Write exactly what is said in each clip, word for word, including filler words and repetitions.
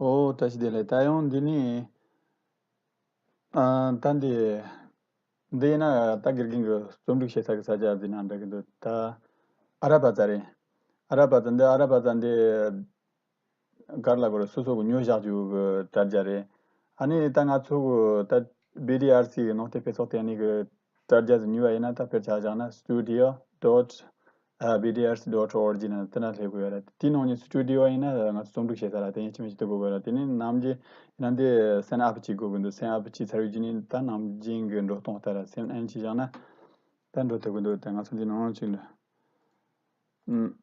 ཨོ། བཀྲ་ཤིས་བདེ་ལེགས། ད་ཡང་འདི་ནི། ཨ། ད་འདི། འདི་ཡིན་ན་ད་དགེ་རྒན་གྱི་རྩོམ་སྒྲིག་བྱེད་ས་གི་ས་ཆ་ཟེར་ན་འདྲ་གི་འདུག་ད་ཨ་ར་པ་ཙ་རེད། ཨ་ར་པ་ཙ་འདི། ཨ་ར་པ་ཙ་འདི་གར་ལ་གོ་རེ་སོ་སོ་གི་ཉོ་བཞག་རྒྱུ་གི་དྲ་རྒྱ་རེད། ཨ་ནི་ད་ང་ཚོ་གི་ད་བི་ཌི་ཨར་སི་གི་ནང་བསྟན་དཔེ་ཚོགས་དེ་ནི་གི་དྲ་རྒྱ་ཟིག་ཉོས་པ་ཡིན་ན། ད་དཔེར་ཆ་བཞག་ན་studio dot B D R C dot org ན་དེ་ན་སླེབས་དགོས་ཡོད་རེད། དེའི་ནང་ནས་སི་ཊུ་ཌི་ཡོ་ཡིན་ན་ང་ཚོ་རྩོམ་སྒྲིག་བྱེད་ས་ར། དེ་ཡིན་གཅིག་མིན་གཅིག་ཏུ་དགོས་དགོས་ར། དེ་ནས་ནམ་རྒྱུན་ཡིན་ན་འདི་སེན་ཨབ་ཅིག་དགོས་ཀྱི་འདུག་སེན་ཨབ་ཅིག་ཚར་བའི་རྗེས་ནས་ད་ནམ་རྒྱུན་གྱི་འགྲོ་སྟངས་ལྟར་ར་སེན་ཨེན་ཅིག་བཞག་ན་ད་འགྲོ་ཐུབ་ཀྱི་འདུག་ད་ང་ཚོ་འདི་ནང་ཅིག་འདུག་ཨུམ།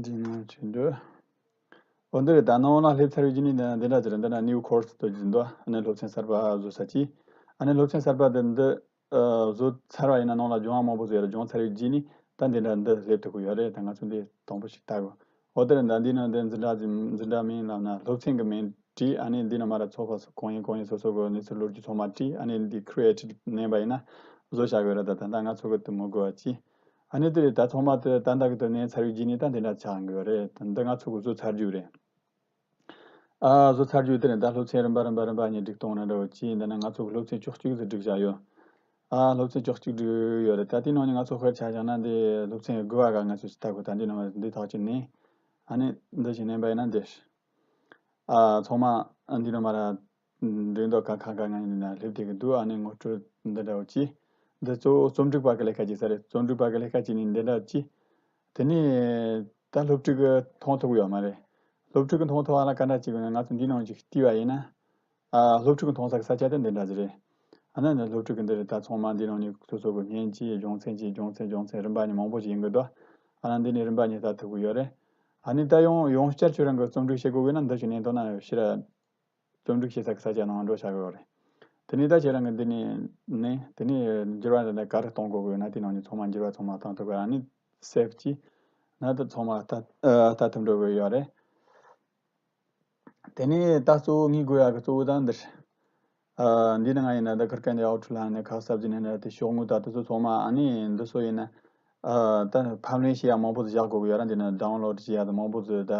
འདི་ནང་ཅིག་འདུག་འོ་འདི་རེད། ད་ནང་ལ་སླེབས་ཚར་བའི་རྗེས་ནས་འདི་འདི་འདྲ་ཅིག་རེད། འདི་ན་new course ཏོ་ཅིག་འདུག་ཨ་ནི་སློབ་ཚན་གསར་པ་བཟོ་ས་ཅིག་ཨ་ནི་སློབ་ཚན་གསར་པ་འདི་འདི། ཨ། བཟོ་ཚར་བ་ཡིན་ན་ནང་ལ་སྦྱོང་བ་མང་པོ་བཟོ་ཡོད་རེད། སྦྱོང་ཚར་བའི་རྗེས་ནས་ད་འདི་འདྲ་འདི་སླེབས་ཐུབ་ཀྱི་ཡོད་རེད། ད་ང་ཚོ་འདི་དང་པོ་ཞིག་ལྟ་དགོས། འོ་དེ་རེད། ད་འདི་ནང་འདི་འཛིན་གྲྭ་འཛིན་འཛིན་གྲྭ་མིང་ལབ་ན་སློབ་ཚན་གྱི་མིང་བྲིས། ཨ་ནི་འདི་ནང་མ་ར་ཚོགས་པ་སོ་གང་ཡིན་གང་ཡིན་སོ་སོ་གི་གནས་ཚུལ་ལོ་རྒྱུས་ཚང་མ་བྲིས། ཨ་ནི་འདི་create མནན་པ་ཡིན་ན་བཟོ་བྱ་དགོས་རེད། ད་ད་ད་ང་ཚོ་གི་དེ་མི་དགོས་པ་ཅིག་ཨ་ནི་དེ་རེད། ད་ཚང་མ་དེ་ད་ད་གི་དེ་མནན་ཚར་བའི་རྗེས་ནས་ད་འདི་འདྲ་ཆགས་ཀྱི་ཡོད་རེད། ད་འདི་ང་ཚོ་གི་བཟོ་ཚར་རྒྱུ་རེད། ཨ། བཟོ་ཚར་རྒྱུ་དེ་ནས་ད་སློབ་ཚན་རིམ་པ་རིམ་པ་རིམ་པ་གཉིས་སྒྲིག་གཏོང་ན་འདྲ་བོ་ཅིག་འདི་ན་ང་ཚོ་གི་སློབ་ཚན་བཅུ་གཅིག་ཙམ་སྒྲིག་བཞག་ཡོད། ཨ། སློབ་ཚན་བཅུ་གཅིག་སྒྲིག་ཡོད་རེད། ད་དེའི་ནང་ནས་ང་ཚོ་དཔེར་ཆ་བཞག་ན་འདི་སློབ་ཚན་དགུ་པ་ག་ང་ཚོས་ལྟ་དགོས། ད་འདི་ནང་འདི་ཐག་གཅོད་ནས་ཨ་ནི་འདི་ཞིག་མནན་པ་ཡིན་ན་འདི། ཨ། ཚང་མ་འདི་ནང་མ་ར་འགྲེམས་སྟོན་ཁང་ཁ་ཁ་ང་ཡིན་ན་སླེབས་བསྡད་ཀྱི་འདུག་ཨ་ནི་ངོ་སྤྲོད་འདི་འདྲ་བོ་ཅིག་འདི་གཙོ་བོ་རྩོམ་སྒྲིག་པ་གི་ལས་ཀ་བྱེད་ས་རེད། རྩོམ་སྒྲིག་པ་གི་ལས་ཀ་བྱེད་ནི་འདི་འདྲ་ཅིག་དེ་ནས་ད་སློབ་ཕྲུག་གི་མཐོང་ཐུབ་ཡོད་མ་རེད། སློབ་ཕྲུག་གི་མཐོང་ཐུབ་པ་ལ་ག་འདྲ་བྱེད་དགོས་ན། ང་ཚོ་འདི་ནང་ཅིག་བལྟས་པ་ཡིན་ན། ཨ། སློབ་ཕྲུག་གི་མཐོང་ས་གི་ས་ཆ་དེ་འདི་འདྲ་ཟིག་རེད། ཨ་ན་ནི་སློབ་ཕྲུག་གི་འདི་རེད། ད་ཚང་མ་འདི་ནང་ནས་སོ་སོ་གི་བརྙན་གྱི་སྦྱོང་ཚན་གྱི་སྦྱོང་ཚན་སྦྱོང་ཚན་རིམ་པ་གཉིས་མང་པོ་ཞིག་ཡིན་གི་འདུག་ཨ་ན་འདི་ནས་རིམ་པ་གཉིས་ལྟ་ཐུབ་གི་ཡོད་རེད། ཨ་ནི་ད་ཡང་ཡང་བསྐྱར་ཁྱོད་རང་གི་རྩོམ་སྒྲིག་བྱེད་དགོས་ཀྱི་ན་འདི་ཞིག་ནས་འདོན་ན་ཕྱིར་ར་རྩོམ་སྒྲིག་བྱེད་ས་གི་ས་ཆ་ནང་འགྲོ་བྱ་གི་ཡོད་རེད། དེ་ནས་ད་ཁྱེད་རང་གི་འདི་ནས་ནས་དེ་ནས་འགྱུར་བ་འདི་འདྲ་ག་རེ་གཏོང་དགོས་ཀྱི་ན་དེ་ནང་ནས་ཚང་མ་འགྱུར་བ་ཚང་མ་བཏང་ཐུབ་གི། ཨ་ནི་སེབ་གྱིས་ན་ད་ཚང་མ་ལྟ་ལྟ་ཐུབ་འགྲོ་གི་ཡོད་རེད། དེ་ནས་ད་གཙོ་བོ་ངས་དགོས་ཡག་གི་གཙོ་བོ་ད་འདིར། ཨ། འདི་ནི་ང་ཡིན་ན་ད་ཁིར་ཀ་འདི་ཨའུ་ཊི་ལ་ཡིན་ན་ཁ་གསབ་ཀྱི་ནི་ན་དེ་ཤོག་ངོས་ད་དེ་ཚོ་ཚང་མ་ཨ་ནི་འདི་ཚོ་ཡིན་ན། ཨ། ད་ཕབ་ལེན་བྱེད་ཡག་མང་པོ་ཞིག་བཞག་དགོས་ཀྱི་ཡོད་ར། འདི་ནི་ཌའུན་ལོཌ་བྱེད་ཡག་དང་མང་པོ་ཞིག་ད་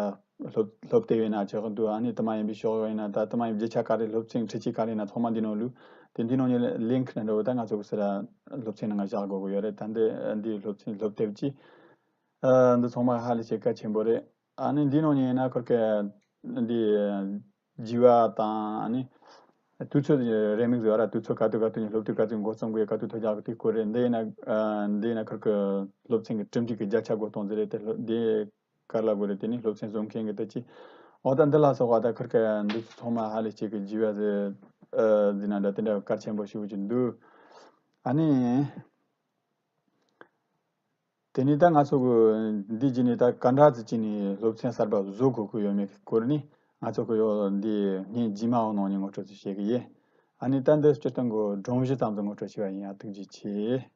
སློབ་སློབ་དེབ་ཡིན་ན་ཆགས་ཀྱི་འདུག་ཨ་ནི་དེ་མ་ཡིན་པའི་ཤོག་ཡིན་ན་ད་དེ་མ་ཡིན་པའི་རྒྱུ་ཆ་ག་རེ་སློབ་ཚན་འཕྲུལ་ཆས་ག་རེ་ཡིན་ན་ཚང་མ་འདི་ནང་བླུགས། དེ་འདི་ནང་ནས་ལིང་ཀི་ནང་འདྲ་བོ་ད་ང་ཚོ་གི་སི་ར་སློབ་ཚན་ནང་བཞག་དགོས་ཀྱི་ཡོད་རེད། ད་འདི་འདི་སློབ་ཚན་སློབ་དེབ་ཀྱི། ཨ། འདི་ཚང་མ་ཧ་ལས་ཆེ་གལ་ཆེན་པོ་རེད། ཨ་ནི་འདི་ནང་ནས་ཡིན་ན་ཁོར་གི་འདི་བརྗེ་བ་དང་། ཨ་ནི་དུས་ཚོད་རེའུ་མིག་ཟེར་བ་ར། དུས་ཚོད་ག་དུས་ག་དུས་ནས་སློབ་དུས་ག་དུས་འགོ་རྩོམ་དགོས། ག་དུས་ཐོལ་རྒྱག་གི་དུས་སྐོར་རེད། འདི་ཡིན་ན། ཨ། འདི་ཡིན་ན་ཁོར་གི་སློབ་ཚན་གྱི་གྲུབ་འབྲས་ཀྱི་བརྒྱ་ཆ་འགོད་གཏོང་ཟེར་རེད། དེ་སློབ་འདི་ག་རེ་ལབ་དགོས་རེད། དེ་ནི་སློབ་ཚན་བཟོ་མཁན་གྱི་དེ་ཅི། འོ་ད་འདི་ལ་སོགས་པ་ད་ཁོར་གི་འདི་ཚོ་ཚང་མ་ཧ་ལས་ཆེ་གི་བརྗེ་བ་ཟེར། ཨ། འདི་ན་འདྲ་དེ་འདྲ་གལ་ཆེན་པོ་ཞེ་པོ་ཅིག་འདུག་ཨ་ནི། དེ་ནས་ད་ང་ཚོ་གི་འདི་བརྒྱུད་ནས་ད་ག་འདྲ་ཅིག་བྱས་ནས་སློབ་ཚན་གསར་པ་བཟོ་དགོས་ཀྱི་ཡོད་མེད་ཀྱི་སྐོར་ནས་ང་ཚོ་གི་ཡོ་འདི་ངས་རྗེས་མའི་ནང་ནས་ངོ་སྤྲོད་ཅིག་བྱེད་ཀྱི་ཡིན། ཨ་ནི་ད་འདི་སྤྱིར་བཏང་གི་སྒྲོམ་གཞི་ཙམ་དུ་ངོ་སྤྲོད་བྱས་པ་ཡིན། ཡ། ཐུགས་རྗེ་ཆེ།